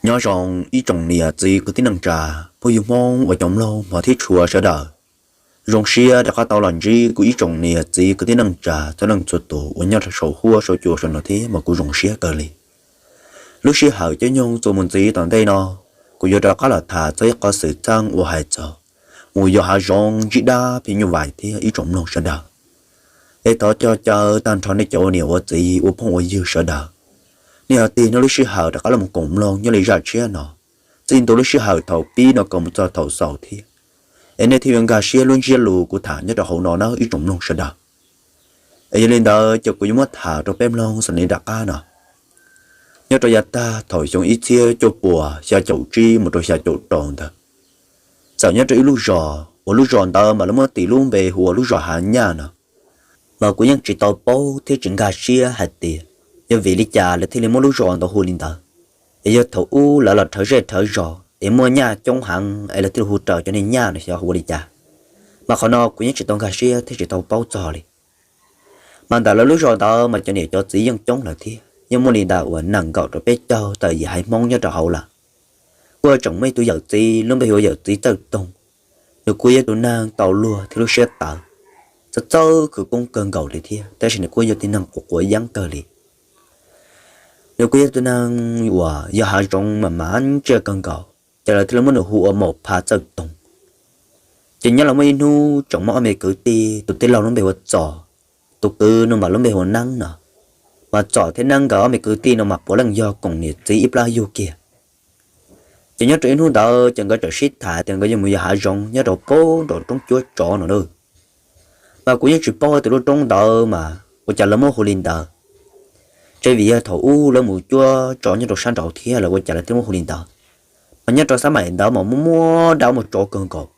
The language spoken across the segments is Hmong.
Nyob zoo ib tsoom niam txiv kwv tij neej tsa, phooj ywg Hmoob uas cov mloog hmov thiab tshua sawv daws. Zoo siab rov qab tau los ntsib kuv ib tsoom niam txiv kwv tij neej tsa txhua leej txhua tus uas nyob rau saum huab saum cua saum no thiab mas kuv zoo siab kawg li. Lub sij hawm caij nyoog txuas mus ntxiv tom ntej no, kuv yuav rov qab los tham txog ib qho xwm txheej uas hais txog mus yos hav zoov ntsib dab phim nyuj vais thiab ib tsoom mloog sawv daws. Es thov cog caw tag nrho nej cov ua niam ua txiv ua phooj ua ywg sawv daws, nej ho tig nej lub sij hawm rov qab los koom mloog nyob li zaj tshiab no, txij ntua lub sij hawm thaum pib no kom mus txog thaum xaus thiab, es nej thiaj yuav nkag siab lub ntsiab lus kuv tham nyob rau hauv no nawb ib tsoom mloog sawv daws. Es yog li ntawd ces kuv yuav muab tham rau peb mloog xws li nram qab no. Nyob rau yav tag thaum xyoo ib txhiab cuaj puas xya caum tsib mus rau xya caum rau ntawd, txawm nyob rau ib lub zos uas lub zos ntawd mas lawv muab tis lub npe hu ua lub zos Hav Nyaj no, mas kuv yeej tsis tau paub thiab tsis nkag siab hais tias yog vim li cas lawv thiaj li muab lub zos ntawd hu li ntawd. Es yog thaum ub lawv los rhawv zej rhawv zos es muaj nyaj coob heev es lawv thiaj li hu raws cov niag nyaj no xyov hu ua li cas, mas qhov no kuv yeej tsis tau nkag siab thiab tsis tau paub txog li. Mas ntawm lawv lub zos ntawd mas cov niam cov txiv yeej coob lawm thiab, yeej muaj li ntawm uas nees nkaum rau peb caug tawm yim haiv Hmoob nyob rau hauv lawm. Kuj tseem muaj ib tug yawm txiv lub npe hu ua yawm txiv Txawj Toog. Nws kuj yog tus neeg tau luag thiab lub siab tawv, txawj txawj khwv koob kawg nkaus li thiab, tab sis nws kuj yog tus neeg quav quav yeeb kawg li. Nws kuj yog tus neeg uas yos hav zoov mas mas tsiaj kawg nkaus, ces lawv thiaj li muab nws hu ua Maum Pha Txawj Toog. Ces nyob los muaj ib hnub tseem muaj ob me kwv tij, tus tij laug lub npe hu ua Txos, tus kwv no mas lub npe hu ua Neeb no. Mas Txos thiab Neeb nkawd ob me kwv tij no mas puav leej yog koom niam txiv ib plab yug kiag. Ces nyob rau ib hnub ntawd ces nkawd txawm sib tham tias nkawd yuav mus yos hav zoov nyob rau pem nraum roob cuab tsov no na. Mas kuv yeej tsis paub tias lub roob ntawd mas ua cas lawv muab hu li ntawd, ces vim yog thaum ub lawv mus cuab tsov nyob rau sab nraud thiab los ua cas lawv thiaj muab hu li ntawd. Mas nyob rau xab maim ntawd mas muaj muaj dab muaj tsov kawg nkaus,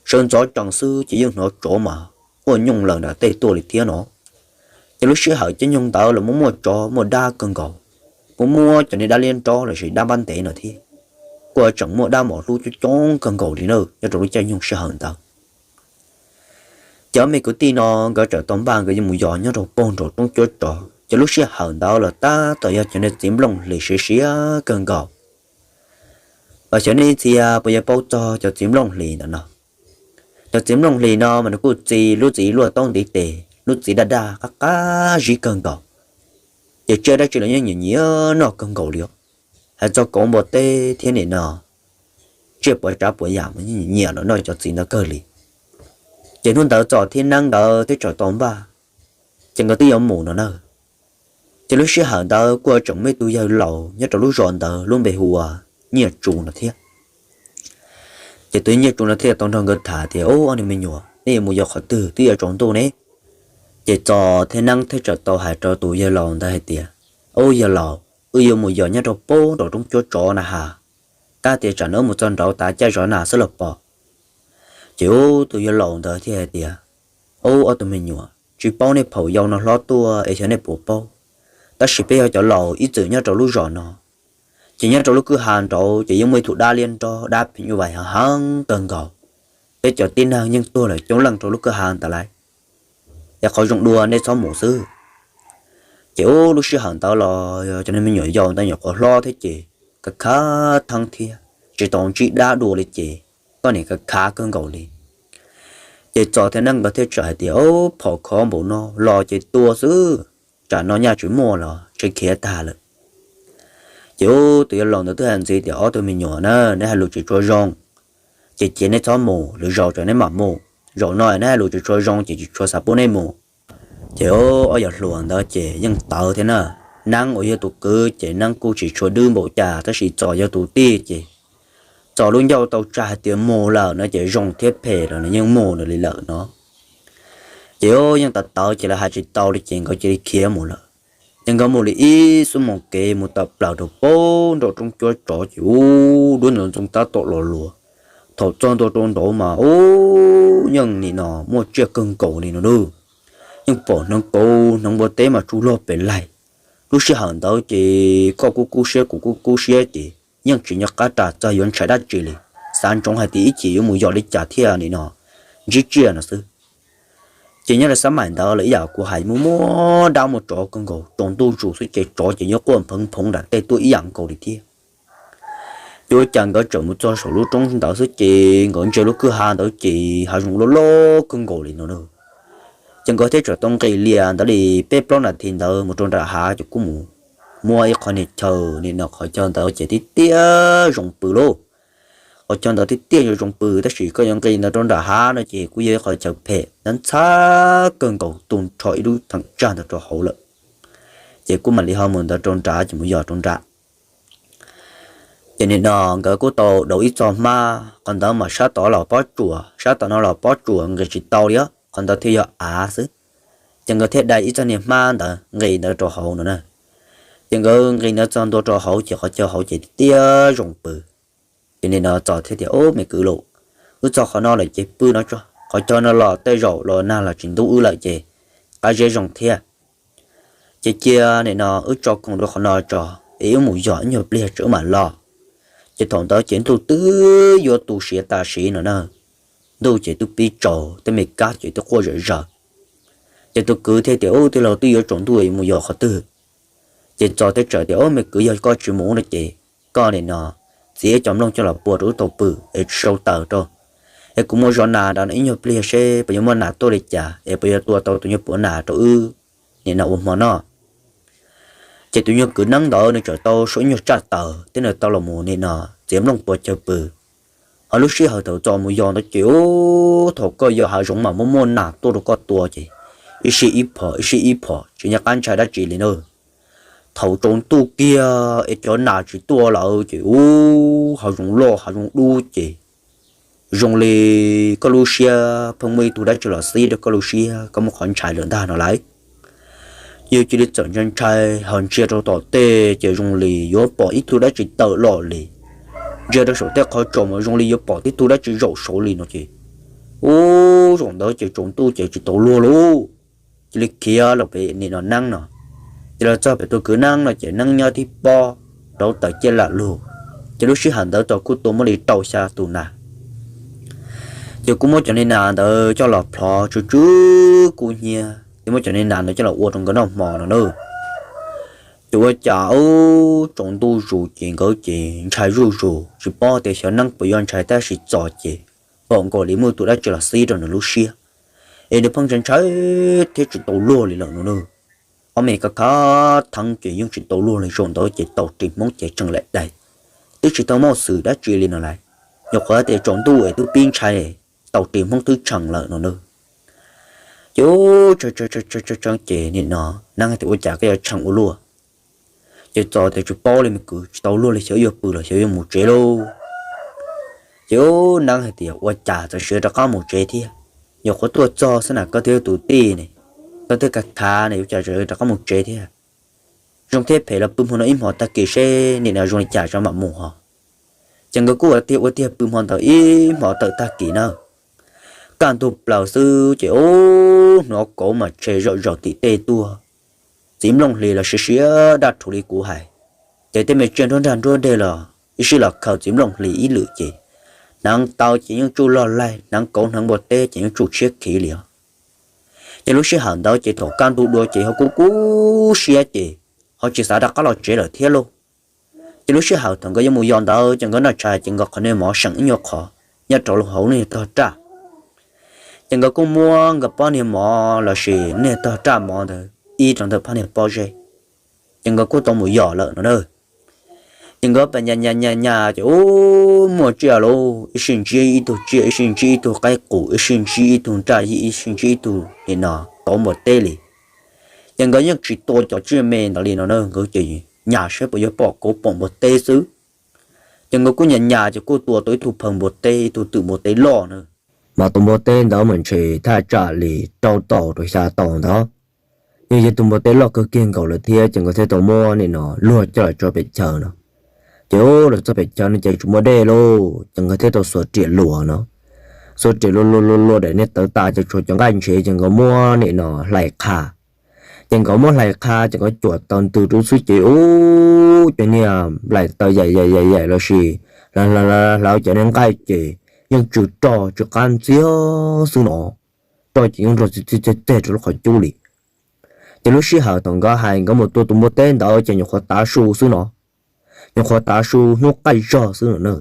sawv ntxov tsees xwb ces yeej hnov tsov mas quaj nyooj lawm nram tej tuaj li thiab no. Ces lub sij hawm caij nyoog ntawd los muaj muaj tsov muaj dab kawg nkaus, muaj muaj cov niag dab liab nrob lossis dab npab ntev no thiab, kuj tseem muaj dab mos hlub coob coob kawg nkaus li na nyob rau lub caij nyoog sij hawm ntawd. Ces ob me kwv tij no nkawd txawm tau npaj nkawd yuav mus yos nyob rau pem nraum roob cuab tsov, ces lub sij hawm ntawd los tab tom yog cov niag txiv nplooj hlis siav siav kawg nkaus. Mas xyov nej ib txhia puas yuav paub txog cov txiv nplooj hlis ntawd no. Cov txiv nplooj hlis no mas nws kuj txi lub txiv luaj taub ntiv tes, lub txiv daj daj qab qab zib kawg nkaus. Ces tsiaj dab tsi los yeej nyiam nyiam noj kawg nkaus li os. Hais txog kauv npua teb thiab nim no tsiaj puas tsav puas yam mas yeej nyiam los noj cov txiv ntawd kawg li. Ces hnub ntawd Txos thiab Neeb nkawd thiaj txawm tau npaj, ces nkawd twb yuav mus no na. Ces lub sij hawm ntawd kuj tseem muaj ib tug yawg laus nyob rau lub zos ntawd lub npe hu ua Nyiaj Tsu no thiab. Ces tus Nyiaj Tsu no thiaj tau nrog nkawd tham tias, Ub, ob niag me nyuam, nej yuav mus yos qhov twg twb yuav tsaus ntuj ne? Ces Txos thiab Neeb thiaj txawm tau hais rau tus yawg laus ntawd hais tias, Ub, yawg laus, wb yuav mus yos nyob rau pem nraum roob cuab tsov na has, tab tias tsam no wb mus txog nraud tav caij zov nas xwb los pom. Ces ub, tus yawg laus ntawd thiaj hais tias, Ub, ob tug me nyuam, tsis paub nej phaum yau no hlob tuaj es xyov nej puas paub, tab sis peb yog cov laus ib txwm nyob rau lub zos no, ces nyob rau lub kwj ha nraud ces yeej muaj ib tug dab liab nrob dab phim nyuj vais heev heev kawg nkaus. Peb cov tib neeg yeej tuag lawm coob leej rau lub kwj ha ntawd lawm, es qhov zoo dua nej txhob mus xwb. Ces ub, lub sij hawm ntawd los cov niag me nyuam yaus ntawd nyuam qhuav hlob thiab ces khav khav theeb thiab tsis tau ntsib dab dua li ces koj niam khav khav kawg nkaus li. Ces Txos thiab Neeb nkawd thiaj txawm hais tias, Ub, phom khov npaum no los ces tua xwb, tsam no nyaj tsis muaj los tsis khiav tag lawm. Ces ub, tus yawg laus ntawd twb hais ntxiv tias, Ob tug me nyuam na, neb hais lus tsis tshua zoo, ces cia neb txhob mus, lwm zaus tsam neb mam mus. Zaum no neb hais lus tsis tshua zoo ces tsis tshua xav pub neb mus. Ces ub, ob yawg hluas ntawd ces yeej tawv thiab na. Neeb uas yog tus kwv ces Neeb kuj tsis tshua dwb npaum cas, tab sis Txos yog tus tij ces Txos lub ncauj tau tsa hais tias mus lawm no ces zoo thiab phem los nws yeej mus li lawm no. Ces ub, yeej tawv tawv ces lawv hais tsis tau li ces nkawd cia li khiav mus lawm. Ces nkawd mus li ib xuab moos kev mus tawm plaws rau pem nraum roob cuab tsov ces ub, duab ntxoov ntxoo tab tom los luas. Thaum txog ntua rau nraud mas ub, yeej nim no muaj tsiaj kawg nkaus li no na. Yeej pom hneev kauv hneev npua teb mas tsuj log pem laig. Lub sij hawm ntawd ces koj kuj kub siab kuv kuj kub siab ces yeej tsis nco qab ras txog yuav ntshai dab tsi li. Xav ntsoov hais tias ib chim yuav mus yos li cas thiaj nim no ntsib tsiaj no xwb. Ces nyob rau xab maim ntawd los ib yam kuv hais, muaj muaj dab muaj tsov kawg nkaus, tsaus ntuj zus xwb ces tsov ces nyob quaj nphoov nphoov nram tej tuaj ib yam nkaus li thiab. Ces ua cas nkawd txawm mus txog saum lub roob ntawd xwb ces nkawd ntsia lub kwj ha ntawd ces hav zoov loj loj kawg nkaus li no na. Ces nkawd thiaj txawm tau nqis lias ntawd li peb plaub nas this ntawd mus rau nram hav ces kuj mus muaj ib qhov niag chaw, nim no qhov chaw ntawd ces tiaj tiaj zoo pw lauj. Qhov chaw ntawd tiaj tiaj zoo pw tab sis koj yuav nqis ntawd rau nram hav no ces kuj yog ib qhov chaw phem ntxhab kawg nkaus, tu nrho ib lub theem tsag ntawd rau hauv lawm. Ces kuj mam li ho mus ntawd rau nrad ces mus yos rau nrad. Ces nim no nkawd kuj tau daus ib txoj hmab, qhov ntawd mas sab tod los pob tsuas, sab tom no los pob tsuas nqis tsis tau li, qhov ntawd thiaj yog av xwb. Ces nkawd thiaj dai ib txoj niag hmab ntawd nqis ntawd rau hauv no na. Ces nkawd nqis ntawd txog ntua rau hauv ces qhov chaw hauv ces tiaj zoo pw. Ces nim no Txos thiaj tias, Ub, me kwv los, wb txog qhov no lawm ces pw no tso, qhov chaw no los tej zaum los nag los tsis ntub wb lawm ces qab zeb zoo thiab. Ces cia nim no wb tso khoom rau qhov no tso, es wb mus yos ib nyuag pliag tso wb mam los. Ces thaum ntawd ces ntuj twb yuav tu siav tam sim no na, ntuj ces twb pib tsaus, tej me kab ces twb quaj zom zaws. Ces tus kwv thiaj tias, Ub, tij laug, twb yuav tsaus ntuj yuav mus yos qhov twg? Ces Txos thiaj txawm tias, Ub, me kwv, yog koj tsis mus no ces koj nim no txiav cov nplooj coj los pua rau wb tau pw es sau taws rau, es kuv muab zov nas rau ib nyuag pliag seb puas yuav muaj nas tuaj li cas es puas yuav tua tau tus nyuag puav nas rau wb nim no ua hmo noj. Ces tus nyuag kwv neeb ntawd nws txawm tau sau ib nyuag tsaj taws thiab nws tau los mus nim no txiav nplooj pua chaw pw. Ho lub sij hawm thaum Txos mus yos ntawd ces ub, thaum koj yos hav zoov mas muaj muaj nas tuaj rau koj tua ces ib sij ib phom ib sij ib phom tsis nco qab ntshai dab tsi li na. Thaum tsaus ntuj kiag es cov nas tsis tuaj lawm ces ub, hav zoov loj hav zoov dub ces zoo li koj lub siab pheej muaj ib tug dab tsi los xib rau koj lub siab, koj muaj qhov ntshai lawm ntag no lauj. Yus cia li txawm ntshai ntshai ho ntsia rau tom tej ces zoo li yuav pom ib tug dab tsi tawm los li. Ntsia rau saum tej qhov tsaus mas zoo li yuav pom tib tug dab tsi zaum saud li no ces ub, zaum ntawd ces tsaus ntuj ces tsis tau luag lauj. Cia li khiav los pem nim no neeb no. Ces los txog pem tus kwv neeb no ces neeb nyob tib pob rau taws ciaj lam lug. Ces lub sij hawm ntawd Txos kuj tua muaj li rau xya tus nas. Ces kuj muab cov niag nas ntawd coj los plhov tsw tsw kub hnyiab, ces muab cov niag nas ntawd coj los ua rau nkawd noj hmo no na. Ces ua cas ub, tsaus ntuj zus ces nkawd ces ntshai zuj zus tsis paub tias xyov neeb puas yuav ntshai tab sis Txos ces pom nkaus li muaj tus dab tsi los xib rau nws lub siab, es nws pheej ntshai ntshai thiab tsis tau luag li lawm no na. Ob me kab khav theeb ces yeej tsis tau luag li, zaum ntawd ces taus ris Hmoob ces tshee laim daim, twb tsis tau muaj xwm dab tsi li no lauj. Nyuam qhuav tias tsaus ntuj es twb pib ntshai, taus ris Hmoob twb tshee lawm no na. Ces ub, tshee tshee ces nim no neeb hais tias, Ua cas koj yuav tshee ua luaj? Ces Txos tias, Tsis paub li me kwv, tsis tau luag li, xyov yuav pw los xyov yuav mus tsev lauj. Ces ub, neeb hais tias, Ua cas txawm siav rov qab mus tsev thiab? Nyuam qhuav tuaj txog xwb na, koj thiab tus tij ne, koj thiaj khav khav ne, ua cas txawm rov qab mus tsev thiab? Zoo thiab phem los pw hmo no ib hmos tag kis seb nim no zoo li cas tso mam mus ho. Ces nkawd kuj ua tiag ua tiag pw hmo ntawd ib hmos tawm tag kis na. Kaj ntug plaws xwb ces ub, hnov kauv mas tshe zom zaws tim tej tuaj. Txiv nplooj hlis los siav siav daj rhuv li kuv hais, ces tej me tsiaj nruab nrag nruab deg los ib sij los khaws txiv nplooj hlis ib lwm ces hneev taw ces yeej tsuj log laig, hneev kauv hneev npua teb ces yeej tsuj tshiab khiv li os. Ces lub sij hawm ntawd ces thaum kaj ntug dua ces ho kuj kub siab ces ho tsis xav rov qab los tsev lawm thiab lauj. Ces lub sij hawm thaum nkawd yuav mus yos ntawd ces nkawd noj tshais ces nkawd qhov niag mov seem ib nyuag qhov nyob rau hauv niag tog raj. Ces nkawd kuj muab nkawd pob niag mov lossis niag tog raj mov ntawd ib rau ntawm phab niag pob zeb, ces nkawd kuj tau mus yos lawm no na. Ces nkawd pem nyas nyas nyas nyas ces ub, muaj tsiaj lauj, ib sij ntsib ib tug tsiaj, ib sij ntsib ib tug qaib qus, ib sij ntsib ib tug nraj yij, ib sij ntsib ib tug nim no kauv npua teb li. Ces nkawd yeej tsis tua cov tsiaj me ntawd li no na, nkawd ces nyas saib puas yuav pom kauv pom npua teb xwb. Ces nkawd kuj nyas nyas ces kuj tua tau ib tug phaw npua teb, ib tug twm npua teb loj na. Mas tus npua teb ntawd mas ntshe thaj tsam li rau tau rau xya tau ntawd, yeej yog tus npua teb loj kawg kiag nkaus lawm thiab ces nkawd thiaj tau muab nim no luag coj los tso pem chaw no. Ces ub, los txog pem chaw no ces tsis muaj dej lauj, ces nkawd thiaj tau xuas riam luas no. Xuas riam luas luas luas luas daim niag tawv tas ces tshuav cov nqaij ntshev ces nkawd muab nim no hlais qha. Ces nkawd muab hlais qha ces nkawd cuam taws ntws rau xwb ces ub, cov niag nplaim taws yaim yaim yaim yaim lossis hlawv hlawv cov niag nqaij ces yeej tsw rog tsw qab ntxiag xwb no. Rog ces yeej nrog txeg txeg txeg rau lub qhov cub li. Ces lub sij hawm thaum nkawd hais nkawd mus tua tus npua teb ntawd ces nyuam qhuav tav su xwb no, nyuam qhuav tav su hnub qaij zog xwb no na.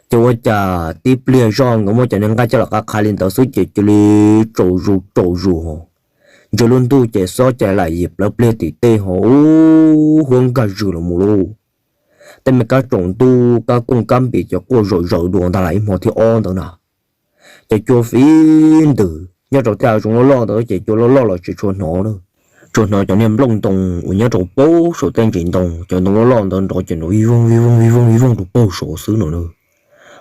Ces ua cas tib pliag zog nkawd muab cov niag nqaij coj los qab qha li ntawd xwb ces cia li tsaus zus tsaus zus, ntsia lub ntuj ces xob cais lam yim plawv pliag tim tej ho ub huab nkag zws los mus lauj. Tej me kab tsaus ntuj kab kooj kab npis ces quaj zom zaws dua ntag lam ib hmo thib ob ntawd na. Ces cua fib ntws nyob rau tej hav zoov loj loj ntawd ces cua loj loj los tsis tshua hnov, tsuas hnov cov niag nplooj ntoo uas nyob rau pem saum tej ntsis ntoo, cov ntoo loj loj ntawd nrov ces nrov vij voog vij voog vij voog vij voog rau pem saud xwb no na.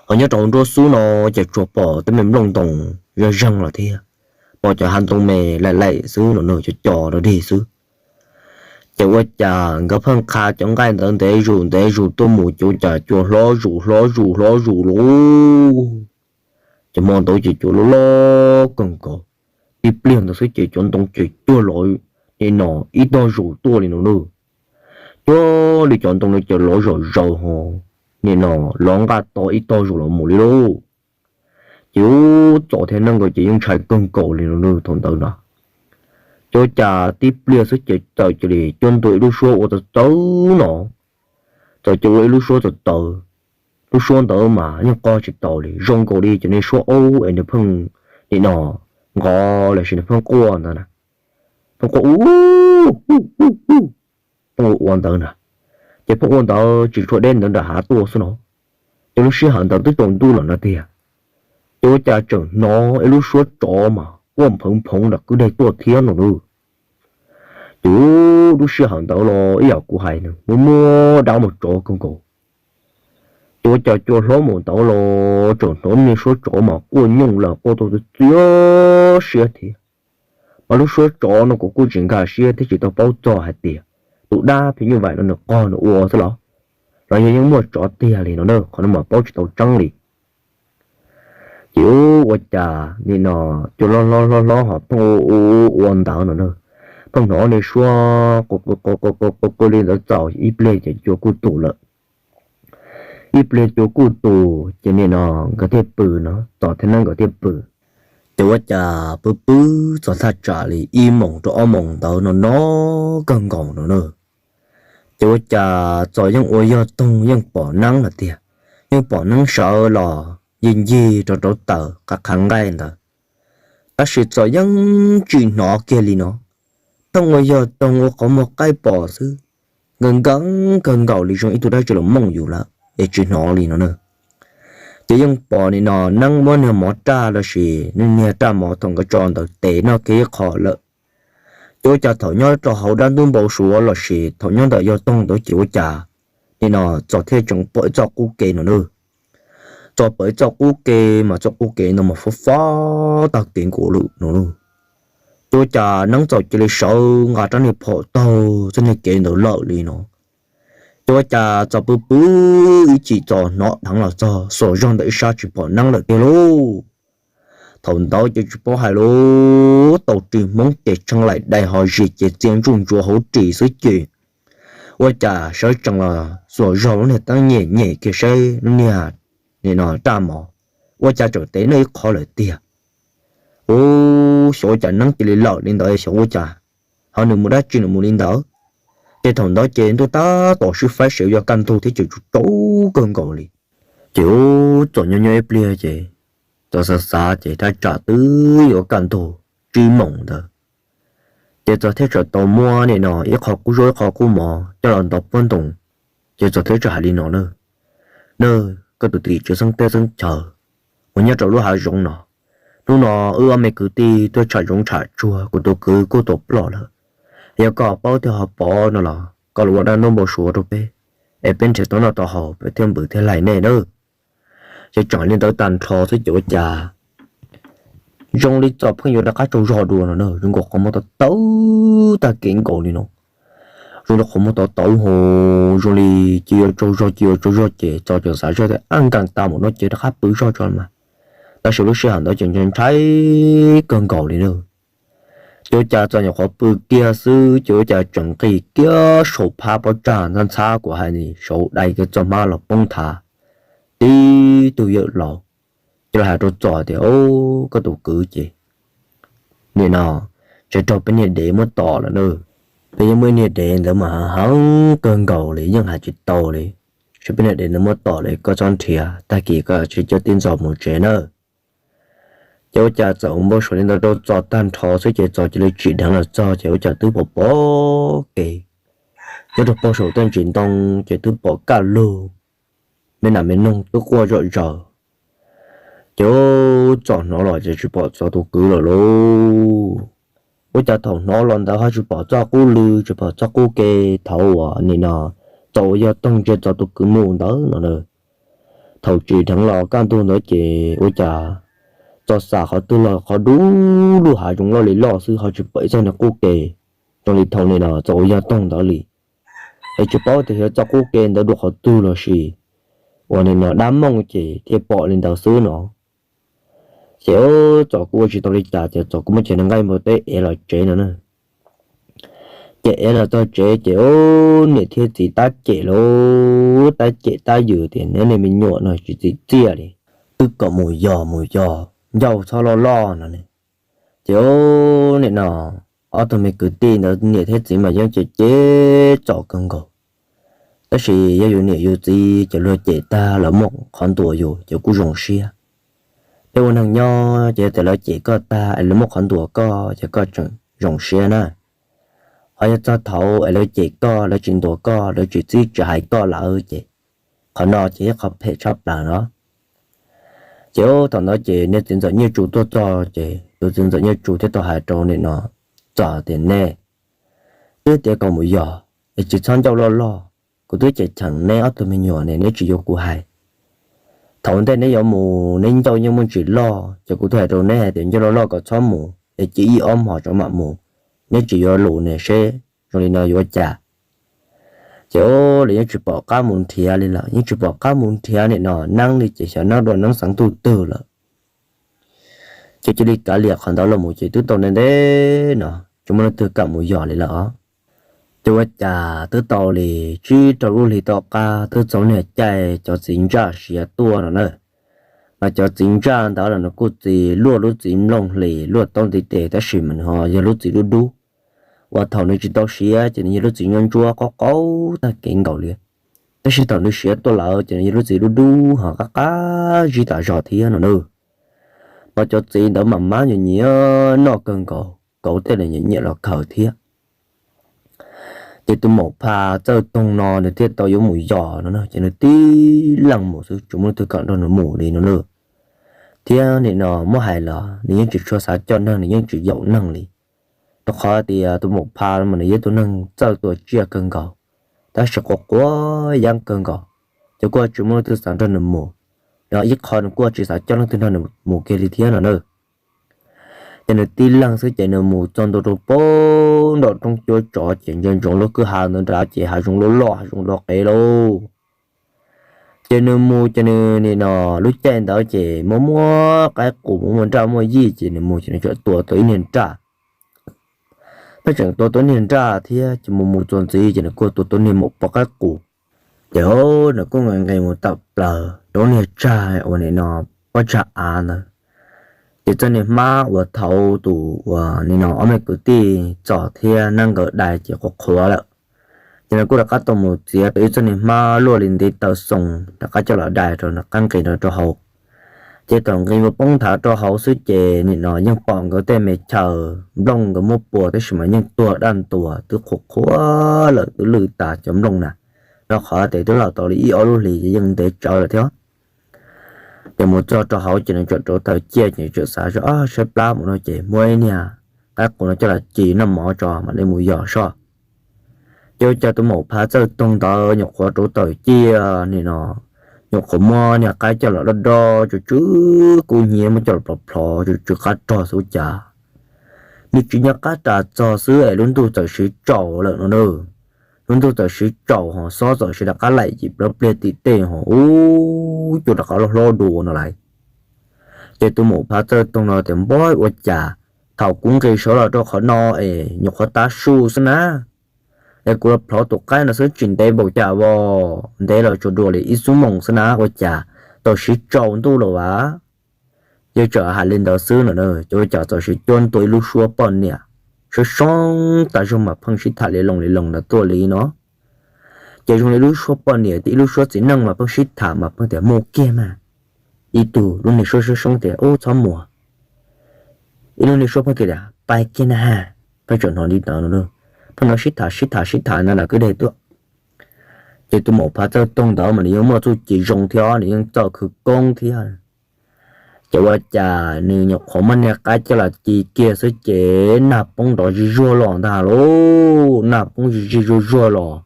Ho nyob rau hauv nruab xwb no ces tsuas pom tej me nplooj ntoo zeeg zeeg los thiab, pom cov hav ntoo me laim laim xwb no na, cov co rau dig xwb. Ces ua cas nkawd pheej qha cov nqaij ntawd ntev zus ntev zus tuaj mus ces ua cas cua hlob zus hlob zus hlob zus lauj. Ces hmo ntawd ces cua loj loj kawg nkaus, tib pliag ntawd xwb ces cov ntoo ces cuag los nim no ib tog zus tuaj li no na. Cuag li cov ntoo no ces lov zom zaws ho nim no lov nqaj to ib tog zus los mus li lauj. Ces ub Txos thiab Neeb nkawd ces yeej ntshai kawg nkaus li no na thaum ntawd na. Ces ua cas tib pliag xwb ces txawm cia li cuab ntua ib lub suab ua txawv txawv no. Txawm cia ua ib lub suab txawv txawv, lub suab ntawd mas yeej qog tsis tau li, zoo nkaus li cov niag suab aub es nws pheej nim no nqov los sis nws pheej quaj ntawd na. Pheej quaj u u u u, pheej ua ua ntawd na. Ces pheej ua ntawd tsis tshua deb ntawd nram hav tuaj xwb no. Ces lub sij hawm ntawd twb tsaus ntuj lawm no tiag, ces ua cas tseem hnov ib lub suab tsov mas quaj nphoov nphoov nram kwj deg tuaj thiab no na. Ces lub sij hawm ntawd los ib yam kuv hais nws muaj muaj dab muaj tsov kawg nkaus. Ces ua cas cua hlob mus ntawd los tseem hnov niag suab tsov mas quaj nyooj lawm quaj tau txias siab thiab. Mas lub suab tsov no kuv kuj tsis nkag siab thiab tsis tau paub txog hais tias tus dab phim nyuj vais no nws qog nws ua xwb los, los yog yeej muaj tsov tiag li no na, qhov no mas paub tsis tau tseeb li. Ces ua cas nim no cua hlob hlob hlob hlob ho pheej ua ua ntawd no na, pheej hnov niag suab qw qw qw qw li ntawd txaus ib pliag ces cua kuj tus lawm. Ib pliag cua kuj tus ces nim no nkawd thiaj pw no, Txos thiab Neeb nkawd thiaj pw. Ces ua cas pw pw txog thaj tsam li ib moos rau ob moos ntawd no no kawg nkaus no na. Ces ua cas Txos yeej ua yog toog yeej pom Neeb lawm tiag, yeej pom Neeb sawv los ncig ncig rau rauv taws qab qha nqaij ntawd, tab sis Txos yeej tsis hnov kiag li no. Pheej ua yog toog ua qhov muag qaib pom xwb, nkees nkees kawg nkaus li zoo ib tug dab tsi los mooj yus lawm es tsis hnov li no na. Ces yeej pom nim no Neeb muab niag mov raj los sis niag raj mov thaum nkawd tso ntawd tes noj kiag ib qho lawm. Ces ua cas thaum nyob rau hauv dab ntub npau suav los sis thaum nyob ntawm yog toog ntawd ces ua cas nim no Txos thiaj tseem pom ib txoj qub ke no na. Txos pom ib txoj qub ke mas txoj qub ke no mas fob fob tag kev nkaus lawm no. Ces ua cas Neeb txawm cia li sawv nqa rab niag phom taug txoj niag kev ntawd lawm li no. Ces ua cas Txos pw pw ib chim Txos hnov dheev los txog xuas zog ntawm ib sab tsis pom Neeb lawm tiag lauj. Thaum ntawd ces tsis paub hais lus, tau ris hmoob ces tshee laim dais ho zis ces txia ntsuj ntsuav hauv ris xwb ces ua cas sawv tsees los xuas zog lub niag teeb nyem nyem kiag saib lub niag nim no raj mov, ua cas tseem tev noj ib qho lawm tiag. Ub, xyov ua cas Neeb cia li lawm li ntawd, xyov ua cas ho nws mus dab tsi nws mus li ntawd. Ces thaum ntawd ces ntuj tab tom sib faib seb yuav kaj ntug thiab ces tsaus tsaus kawg nkaus li. Ces ub, Txos nyob nyob ib pliag ces Txos xav xav ces thaj tsam twb yuav kaj ntug tsib moos ntawd. Ces Txos thiaj txawm tau muab nim no ib qho qub zaub ib qho qub mov coj los ntov pob ntoo. Ces Txos thiaj txawm hais li no na: Nawb, koj tus tim tswv xeeb teb xeeb chaw uas nyob rau lub hav zoov no, hnub no wb ob me kwv tij tuaj tsham zoov tsham tsuag, kuv tus kwv kuj tuam ploj lawm. Yog koj paub thiab ho pom no los koj los ua dab ntub npau suav rau peb, es peb nrhiav tau noj tau haus peb thiaj npws thiaj hlais nej nawb. Ces tseem li ntawd tag nrho xwb ces ua cas zoo li Txos pheej yuav rov qab tsaug zog dua no na, zoo nkaus qhov muag tau tawv tag kev nkaus li no. Zoo li qhov muag tau tawv ho zoo li cia yuav tsaug zog cia yuav tsaug zog ces Txos tseem xav zog tias ab nkees tas mus no ces rov qab pw zog tso mas. Tab sis lub sij hawm ntawd ces ntshai ntshai kawg nkaus li na. Ces ua cas Txos nyuam qhuav pw kiag xwb ces ua cas tseem nqis kiag saum phab pob tsag ntxhab ntxhab kuv hais ni saud dai kiag txoj hmab los poob nthav tib tug yawm laus. Ces los hais rau Txos tias, Au, koj tus kwv ces nim no tseg raug peb niag dev muab tom lawm na. Peb yeej muaj ib niag dev ntawd mas heev kawg nkaus li, yeej hais tsis tau li. Seb peb niag dev ntawd muab tom li, koj txhob nrhiav, tag kis koj cia li coj tib ntxov mus tsev nawb. Ces ua cas txawm ua npau suav li ntawd rau Txos tag nrho xwb ces Txos cia li tsim dheev los txog ces ua cas twb pom pom kev, nyob rau pem saum tej ntsis ntoo ces twb pom kaj lug, me nas me noog twb quaj zom zaws. Ces Txos hnov los ces tsis pom Txos tus kwv lawm lauj. Ua cas thaum hnov los ntawd ho tsis pom txoj qub lw tsis pom txoj qub ke, thaum uas nim no Txos ua yog toog ntsia Txos tus kwv mus ntawd no. Thaum tsim dheev los kaj ntug ntawd ces ua cas Txos xam qhov twg los qhov dub lug hav zoov loj li loj xwb ho tsis pom ib txoj niag qub ke zoo li thaum nim no Txos ua yog toog ntawd li. Es tsis paub tias xyov txoj qub ke ntawd dua qhov twg los sis uas nim no dab mooj ces thiaj pom li ntawd xwb no. Ces Txos kuj ua tsis tau li cas ces Txos kuj muab cov niag nqaij npua teb ev los tsev no na. Ces ev los txog tsev ces niam thiab txiv tab cem lauj, tab cem tab yws tias neb niag me nyuam no tsis txim txiaj li, twb kom mus yos mus yos ncauj txhob loj loj no ne. Ces nim no ob tug me kwv tij ntawd niam thiab txiv mas yeej cem cem Txos kawg nkaus. Tab sis yog yus niam yus txiv ces luag cem tag lawv muab qhov ntuas yus ces kuj zoo siab. Peb ua neeg nyob ces yog tias lawv cem koj tag es lawv muab qhov ntuas koj ces koj tseem zoo siab na. Ho yog txog thaum es lawv cem koj, lawv tsis ntuas koj, lawv tsis txib tsis hais koj lawm ces qhov no ces yog qhov phem tshaj plaws no. Ces thaum ntawd ces niag txiv ntxawm Nyiaj Tsu tuaj txog ces tus txiv ntxawm Nyiaj Tsu thiaj tau hais rau nim no Txos tias nej twb tias kom mus yos es tsis txhob ncauj loj loj, kuv twb cem cheem neb ob tug me nyuam ne neb tsis yuav kuv hais. Thaum ntej neb yuav mus neb ncauj yeej muaj ntsis loj ces kuv twb hais rau neb hais tias ncauj loj loj kom txhob mus es cia ib ob hmos tso mam mus, neb tsis yuav lus ne seb zoo li no yuav ua cas. Ces lawv yeej tsis pom qab mus nrhiav li lawm, yeej tsis pom qab mus nrhiav nim no neeb li ces xyov neeb dua neeb xeev ntuj twg lawm. Ces cia li kav liam qhov ntawd los mus ces twb tau ntev ntev no tsis muaj leej twg kam mus yos li lawm os. Ces ua cas twb tau li tsib rau lub hlis tom qab twb txog niag caij cov txiv ntsaj siav tuaj no na. Mas cov txiv ntsaj ntawd los nws kuj txi luaj lub txiv nplooj hlis luaj taub ntiv tes tab sis mas nws ho yog lub txiv dub dub uas thaum nws tsis tau siav ces nws yog lub txiv ntsuab ntsuab qaub qaub tag kev nkaus li, tab sis thaum nws siav tuaj lawm ces nws yog lub txiv dub dub ho qab qab zib tas zog thiab no na. Mas cov txiv ntawd mas mab nyiam nyiam noj kawg nkaus, kauv tej los nyiam nyiam los khaws thiab. Ces tus maum pha Txawj Toog no nws thiaj tau yuav mus yos no ces nws tib leeg mus xwb tsis muaj leej twg kam nrog nws mus li no na. Thiab nim no muab hais los nws yeej tsis tshua xav coj neeg, nws yeej tsis yaum neeg li, rau qhov tias tus maum pha mas nws yog ib tug neeg txawj tua tsiaj kawg nkaus, tab sis quav quav yeeb kawg nkaus, ces kuj tsis muaj leej twg xav nrog nws mus, los ib qho nws kuj tsis xav coj leej twg nrog nws mus kiag li thiab no na. Ces nws tib leeg xwb ces nws mus txog ntua rau pem nram roob cuab tsov ces ntsia ntsoov lub kwj ha ntawd nrad ces hav zoov loj loj hav zoov loj qev lauj. Ces nws mus ces nws nim no lub caij ntawd ces muaj muaj qaib qus muaj muaj nraj muaj yij ces nws mus ces nws tseem tua tau ib niag nraj. Nws tseem tua tau ib niag nraj thiab ces mus mus txuas ntxiv ces nws kuj tua tau niag maum pov qaib qus. Ces nws kuj nqis nqis mus tawm plaws rau niag tsag uas nim no pob tsag av ntawd. Ces txoj niag hmab uas thaum tus uas nim no ob me kwv tij Txos thiab Neeb nkawd dai ces qhuav qhuav lawm. Ces nws kuj rov qab tau mus txiav tau ib txoj niag hmab luaj li ntiv taw xoo rov qab coj los dai rau, rov qab nqis rau hauv. Ces thaum nqis mus poob nthav rau hauv xwb ces nim no yeej pom nkawd tej me chaw nplooj nkawd muab pua tab sis mas yeej tuag daj ntuas twb qhuav qhuav lawm twb lwj tas cov nplooj na, rau qhov tias twb los tau li ib ob lub hlis ces yeej ntev tsawv lawm thiab. Ces mus txog rau hauv ces nws tseem rauv taws ciaj ces tseem xav zoj saib plab mus no ces muab ib niag qaib qus no coj los ci noj mov tso mam li mus yos soj. Ces ua cas tus maum phav Txawj Toog ntawd nyuam qhuav rauv taws ciaj nim no, nyuam qhuav muab niag qaib coj los do do tsw tsw kub hnyiab muab coj los plhov plhov tsw tsw qab rog xwb ua cas nws tsis nco qab ras txog xwb es lub ntuj txawm siv tsaus lawm no na. Lub ntuj txawm siv tsaus ho xob txawm siv rov qab laim yim plaws pliag tim tej ho ub cuag rov qab loj hlob dua no lawm. Ces tus maum phav Txawj Toog no tias npawg ua cas thaum kuv nqis sawv los rau qhov no es nyuam qhuav tav su xwb na, es kuv los plhov tus qaib no xwb tsis ntev npaum cas as, ntev los tsuas dua li ib xuab moos xwb na ua cas txawm siv tsaus ntuj lawm as. Yog tseem hais li ntawd xwb no ces ua cas txawm siv cuab ntua ib lub suab poj niam soob soob tas zog mas pheej sib tham li loo li loo ntawd tuaj li no. Ces zoo li lub suab poj niam thiab ib lub suab txiv neej mas pheej sib tham mas pheej tias mus kiag mas. Ib tug lub niag suab soob soob tias ub txhob mus. Ib lub niag suab pheej tias pais kiag na ha. Pheej tseem hnov li ntawd no. Pheej hnov sib tham sib tham sib tham ntawd lam kwj deg tuaj. Ces tus maum phav txawj toog ntawd mas nws yeej muaj txuj ci zoo thiab nws yeej txawj khwv koob thiab. Ces ua cas nws nyuam qhuav muab niag qaib coj los ci kiag xwb ces nag poob nrov zig zuag los ntag lauj, nag poob zig zig zuag zuag los,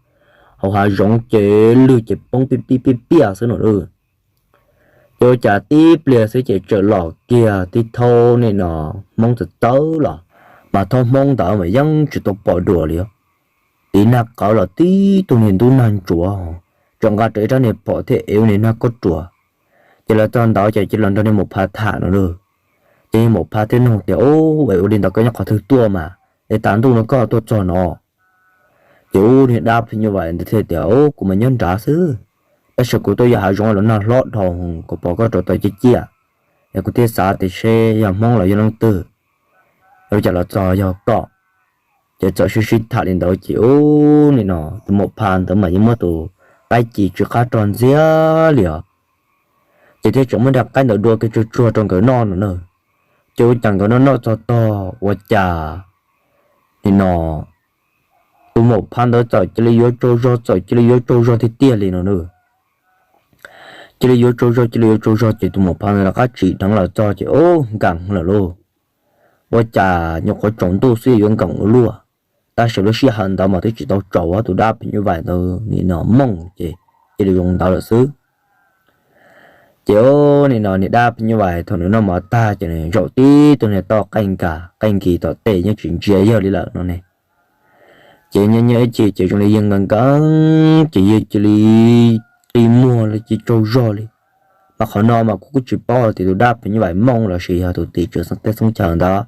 hauv hav zoov ces lwg ces poob piaj piaj piaj piaj xwb no. Ces ua cas tib pliag xwb ces txawm los kiag tib thaub nim no Hmoob txawv txawv los, mas thaub Hmoob ntawd mas yeej tsis tau pom dua li. Tiv nag qawv los tib tug niag ntub nag ntsuav, tseem nqa rau ib rab niag phom thiab ev niag nag koj ruas. Ces los txog ntawd ces cia li los nrog niag maum phav tham no lauj. Ces niag maum phav thiaj nug tias ub, ua li ntawd koj nyob qhov twg tuaj mas es tav ntuj no koj tuaj txog no? Ces ub niag dab phim nyuj vais ntawd thiaj tias ub, kuv mas nyob nrad xwb, tab sis kuv tuaj yos hav zoov los nag hlob dhau, kuv pom koj rau tau ciaj ciaj, es kuv thiaj xav tias seb yog Hmoob los yog leej twg, ua cas los txog yog koj. Ces txawm sib sib tham li ntawd ces ub nim no tus maum phav ntawd mas yeej muab tus qaib ci tsw qab rog ntxiag li os. Ces thiaj tseem muab niag qaib ntawd dua kiag tsuag tsuag rau nkawd noj no na. Ces ua cas nkawd noj noj txog tog ua cas nim no tus maum phav ntawd txawm cia li yuav tsaug zog, txawm cia li yuav tsaug zog tiag tiag li no na. Cia li yuav tsaug zog, cia li yuav tsaug zog ces tus maum phav ntawd rov qab tsim dheev los txog ces ub nkees lawm lauj. Ua cas nyuam qhuav tsaus ntuj xwb yuav nkees ua luaj. Tab sis lub sij hawm ntawd mas twb tsis tau tsaus, tus dab phim nyuj vais ntawd nim no mooj ces cia li zoo ntawd lawm xwb. Ces ub nim no niag dab phim nyuj vais thaum nws noj mov tag ces nws zaum tib tug niag toj qaij nkis, qaij nkis tom tej yeej tsis ntsia yawg li lawm no ne. Ces nyob nyob ib chim ces zoo li yawg nkees nkees ces yawg cia li qi muag li, cia li tsaug zog li. Mas qhov no mas kuv kuj tsis paub tias tus dab phim nyuj vais mooj los sis yog tus tim tswv tej xoob chaw ntawd.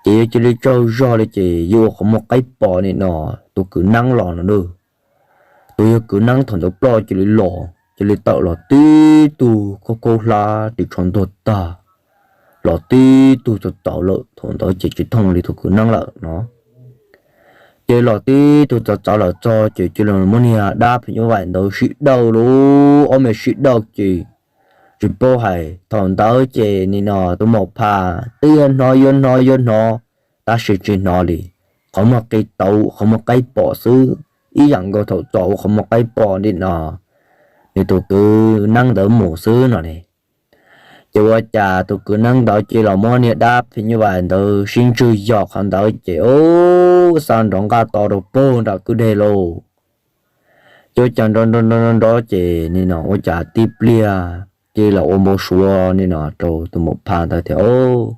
Ces yawg cia li tsaug zog li ces yawg ua qhov muag qaib pom nim no tus kwv neeb los no na. Tus yawg kwv neeb thaum ntawd ploj cia li los, cia li tawm los tib tug khaub khaub hlab ris tsho ntuag tag, los tib tug txawv txawv lawm. Thaum ntawd ces tsis thooj li tus kwv neeb lawm no. Ces los tib tug txawv txawv lawm txog ces cia li muab niag dab phim nyuj vais ntawd sib dawj lauj, ob me sib dawj ces tsis paub hais. Thaum ntawd ces nim no tus maum phav twb yuav hnov yuav hnov yuav hnov, tab sis tsis hnov li. Qhov muag qi tau, qhov muag qaib pom xwb, ib yam nkaus thaum txog ua qhov muag qaib pom nim no nws tus kwv neeb ntawd mus xwb no ne. Ces ua cas tus kwv neeb ntawd cia li los muab niag dab phim nyuj vais ntawd sib ntswg yos qhov ntawd ces ub xa nrov nqaj to rau puag nram kwj deg lauj. Ces ua cas nrov nrov nrov nrov ces nim no ua cas tib pliag cia li los ua npau suav nim no rau tus maum phav ntawd tias ub,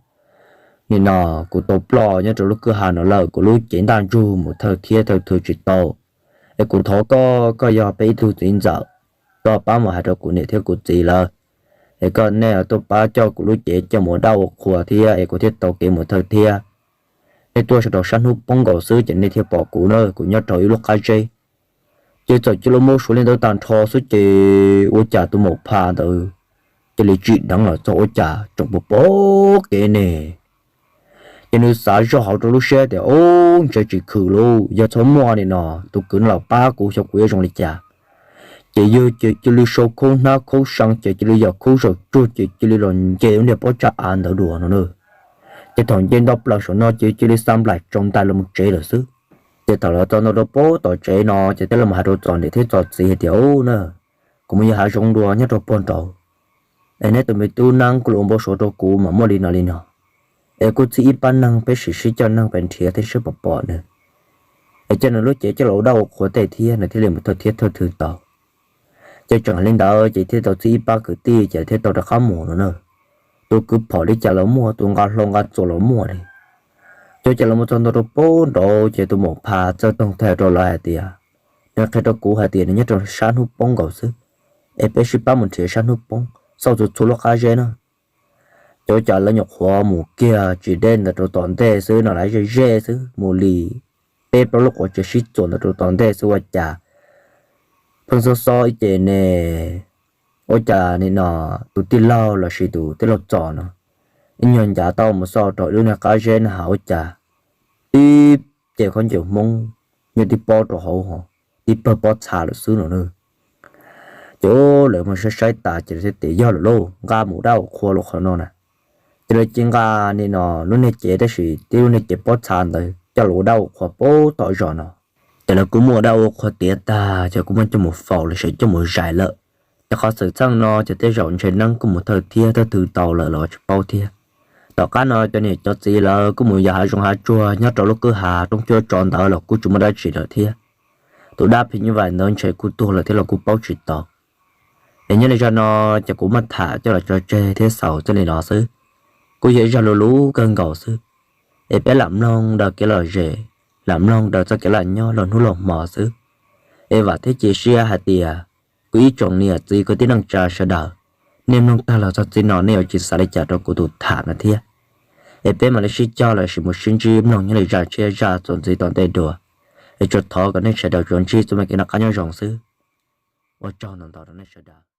nim no kuv tau ploj nyob rau lub kwj ha no lawm, kuv lub cev ntaj ntsug mus thawj thiab thawj thw tsis tau. Es kuv thov koj, koj yog peb ib tug txiv ntxawm, koj pab mus hais rau kuv niam thiab kuv txiv lawv, es koj, nej tuaj pab coj kuv lub cev coj mus ua dab ua qhua thiab es kuv thiaj tau kev mus thawj thiab. Nej tuaj sawv daws sab hnub poob nkaus xwb ces nej thiaj pom kuv na, kuv nyob rau ib lub qab zeb. Ces txawm cia li los ua npau suav li ntawd tag nrho xwb ces ua cas tus maum phav ntawd cia li tsim dheev los txog ua cas tseem pom pom kev ne. Ces nws xav zoj hauv rau lub siab tias ub, ntshe tsis khwm lauj, yog txhob muaj nim no tus kwv no los pab kuv xyov kuv yuav zoo li cas. Ces yawg ces cia li sau khaub hnab khaub see ces cia li yog khaub zam tsuag ces cia li los nce lub niag pob tsag av ntawd dua no na. Ces thaum nce nto plaws saum no ces cia li xa nplaim tsaus ntais los mus tsev lawm xwb. Ces thaum los txog nto rau puag tom tsev no ces thiaj li mus hais rau Txos niam thiab Txos txiv hais tias ub na, kuv mus yos hav zoov dua nyob rau puag nraud, es neb tus me tub neeb kuj los ua npau suav rau kuv mas muaj li no li no, es kuj txib ib pab neeg peb sim sib coj neeg pes nrhiav thiab seb puas pom nws, es coj nws lub cev coj los ua dab ua qhua tej thiab nws thiaj li mus thawj thiab thawj thw tau. Ces tseem hais li ntawd ces thiaj tau txib ib pab kwv tij ces thiaj tau rov qab mus no na. Tus kwv phom li cas los muaj, tus nqa hlau nqa txuas los muaj li. Ces cia li los mus txog nto rau puag nraud ces tus maum phav txawm toog thaij rau lawv hais tias, nws qhia rau kuv hais tias nws nyob rau sab hnub poob nkaus xwb, es peb sib pab mus nrhiav sab hnub poob xauj txhua txhua lub qab zeb na. Ces ua cas lawv nyuam qhuav mus kiag tsis deb ntawm rau tom ntej xwb no, lawv ze ze xwb mus li peb plaub lub quav tsev sib txuas ntawm rau tom ntej xwb ua cas pheej xob xob ib ce ne, ua cas nim no tus tij laug los sis tus tij laug Txos no ib nyuag ncav tau mus xauj rau ib lub niag qab zeb no ha ua cas tib ce khaub ncaws Hmoob nyob tib pob rau hauv ho, tib pawg pob txha lawm xwb no na. Ces lawv mus saib saib tas ces lawv thiaj tias yog lawm lauj, nqa mus ua dab ua qhua lawm qhov no na. Ces lawv cia nqa nim no lub niag cev tab sis tib lub niag cev pob txha ntawd coj los ua dab ua qhua pem tom zos no. Ces lawv kuj muab ua dab ua qhua tiav tag ces kuj muab coj mus faus los sis coj mus zais lawm. Ces qhov xwm txheej no ces tej zaum ntshe neeb kuj mus thawj thiab thawj twg tau lawm los tsis paub thiab. Tom qab no cov niam cov txiv lawv kuj mus yos hav zoov hav tsuag nyob rau lub kwj ha roob cuab tsov ntawd los kuj tsis muaj dab tsi lawm thiab. Tus dab phim nyuj vais ntawd ntshe kuj tuag lawm thiab los kuj paub tsis tau. Es nyob li zaj no ces kuv muab tham coj los tso tseg thiab xaus txog li no xwb. Kuj yog ib zaj lus luv kawg nkaus xwb. Es peb lam mloog daws kev lom zem, lam mloog daws txoj kev lam nyob los hnub los hmo xwb. Es vam thiab cia siab hais tias kuv ib tsoom niam txiv kwv tij neej tsa sawv daws, nej mloog tag los txog txij no nej yuav tsis xav li cas rau kuv tus tham no thiab. Es peb mam li sib cog los sis mus sib ntsib mloog nyob li zaj tshiab zaj txuas ntxiv tom ntej dua. Es tsuas thov kom nej sawv daws tsuas ntsib txoj me kev noj qab nyob zoo xwb. Ua tsaug ntau ntau rau nej sawv daws.